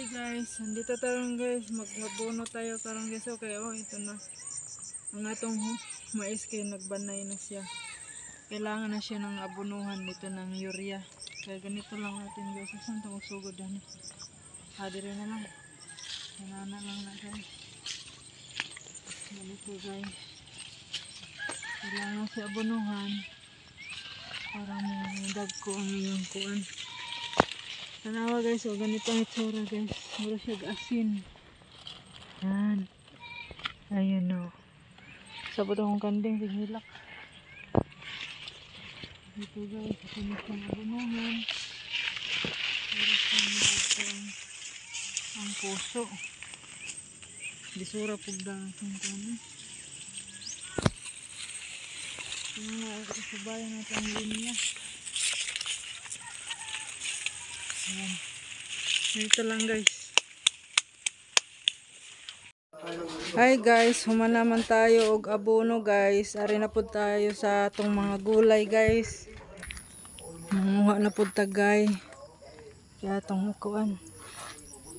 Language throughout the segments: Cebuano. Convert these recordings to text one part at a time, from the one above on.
Hi guys, andito tayo guys, magmabono tayo karon guys. Okay, oh, ito na. Ang atong mais kay nagbanay na siya. Kailangan na siya ng abunuhan dito ng urea. Kaya ganito lang natin guys. Saan ito magsugod yan? Ah, dire na lang. Nanana lang na guys. Ganito guys. Kailangan siya abunuhan para dagko ang iyong kuan. Tanawa guys, oh, ganito ang itsura guys. Mura siya asin. Yan. Ayan o. Oh. Sabot akong kanding, sighilak. Dito guys, ito na siyang abunuhan. Mura siyang dagko ang puso. Disura pugda ang itong kuan. Tingnan na, isubayan natin ang linya. Ayan. Dito lang guys. Hi guys, human naman tayo og abono guys. Ari na pud tayo sa atong mga gulay guys. Manguha na pud ta guys. Kaya atong kuan.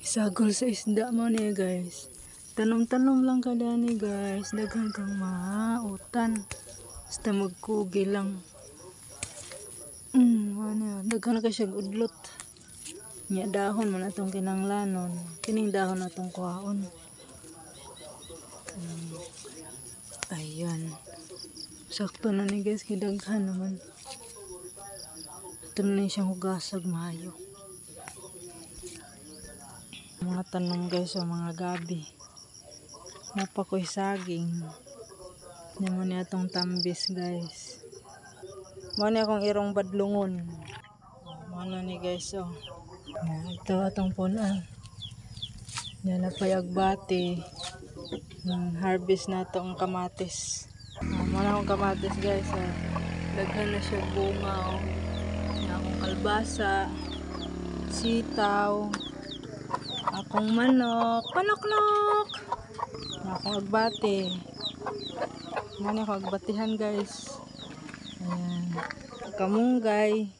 Isagol sa isda mo ni guys. Tanom-tanom lang ka dani guys. Daghan kang mautan. Basta magkugi lang. Ano, daghan na kay siya udlot. Nya dahon man atong kinanglanon. Kining dahon atong kuhaon. Ayan. Sakto na ni guys, kay daghan naman. Ito na siyang hugasag maayo. Mga tanong guys, o mga gabi. Napakoy saging. Hindi mo niya atong tambis guys. Mo ni akong irong badlungon. Mo na ni guys, oh. Yan, ito atong punan. Yan na payagbati. Harvest na ito ang kamatis. Oh, mo na akong kamatis guys. Oh. Daghan na siya bunga. Oh. Yan akong kalbasa, sitaw, akong manok, manok-nok. Yan akong agbate. Mo na akong agbatihan guys. Ayan. Kamunggay.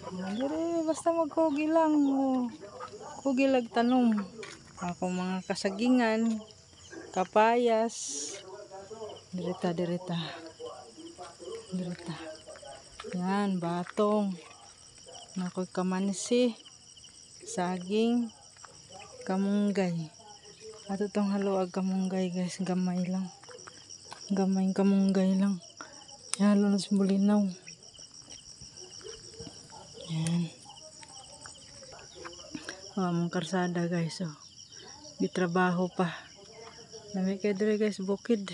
Dire, basta magkugi lang. Oh. Kugi lag tanom. Ako mga kasagingan, kapayas. Dirita, dirita. Dirita. Yan, batong. Nakoy kamansi, saging, kamunggay. Ato tong haluag kamunggay guys, gamay lang. Gamay kamunggay lang. Halo na sa bulinaw. Yan. Oh, among karsada guys, oh. Gitrabaho pa. Lami kay dire guys, bukid.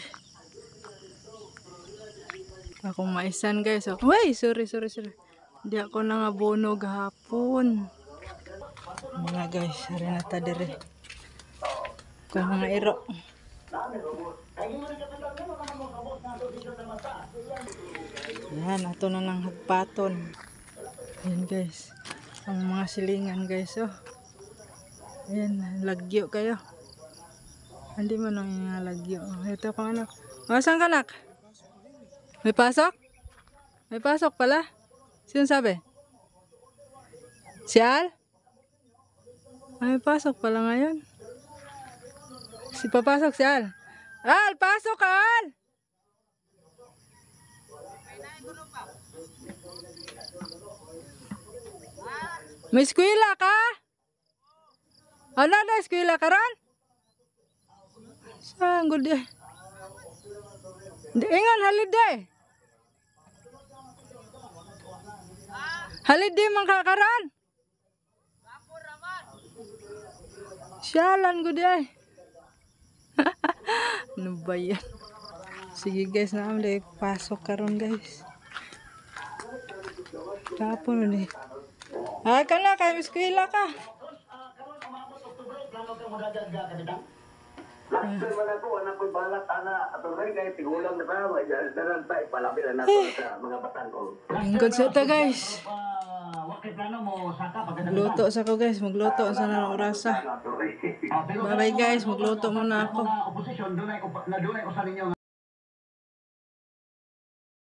Akong maisan guys, oh. Wey, sorry, sorry, sorry. Di ako nangabono gahapon. Mga guys, ari na ta dire. Kung mga iro. Yan, ato na ng hagpaton. Ayan guys, ang mga silingan guys, oh. Ayan, lagyo kayo. Hindi mo nang lagyo. Ito kung ano. Oh, saan ka nak? May pasok? May pasok pala? Sino sabi? Si Al? Ay, may pasok pala ngayon. Si papasok si Al. Al, pasok ka, Al! May eskwela ka? Ano na eskwela ka ron? Saan gud eh? Di ingon holiday. Holiday man ka karon? Siyalan gud eh. Ano ba yan? Sige guys, na am pasok karon guys. Tapon ni. Ah, kana kay eskwela ka. Lingkod sa ito guys. Magluto sa ko guys, magluto sa na orasa. Bye bye guys, magluto muna ako.